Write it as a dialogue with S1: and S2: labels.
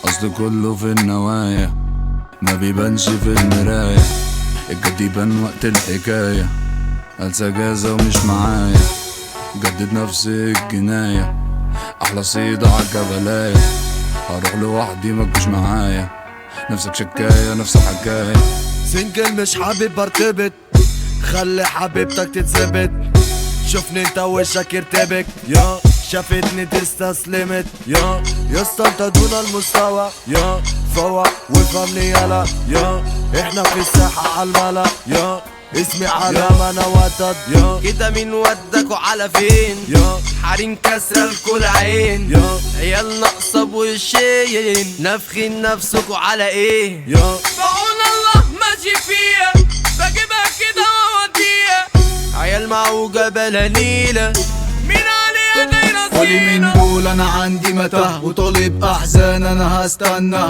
S1: اصل كله في النوايا ما بيبانش في المراية، الجد يبان وقت الحكاية. قال جازة ومش معايا، جدد نفسي الجناية. احلى صيدة عالجبلاية، هروح لوحدي ما تجوش معايا. نفسك شكاية نفس الحكاية.
S2: single مش حابب ارتبط، خلي حبيبتك تتثبت. شوفني انت وشك يرتبك، يا شافتني تستسلمت. يا اسطى انت دون المستوى، يا فوق وافهمني يلا. يا احنا في الساحة عالملا، يا اسمي علامة انا وتد. يا
S3: كده مين ودك وعلى فين؟
S2: يا
S3: حريم كسرة الكل عين.
S2: يا
S3: عيال ناقصة بوشين، نافخين نفسكوا على ايه؟
S2: يا
S3: بعون الله ماشي فيها، بجيبها كده واوديها. عيال معوجة بلا نيلة، مين عليها دايرة
S4: قولي من
S3: زينة؟
S4: دول انا عندي متاه، وطالب احزان انا هستنى.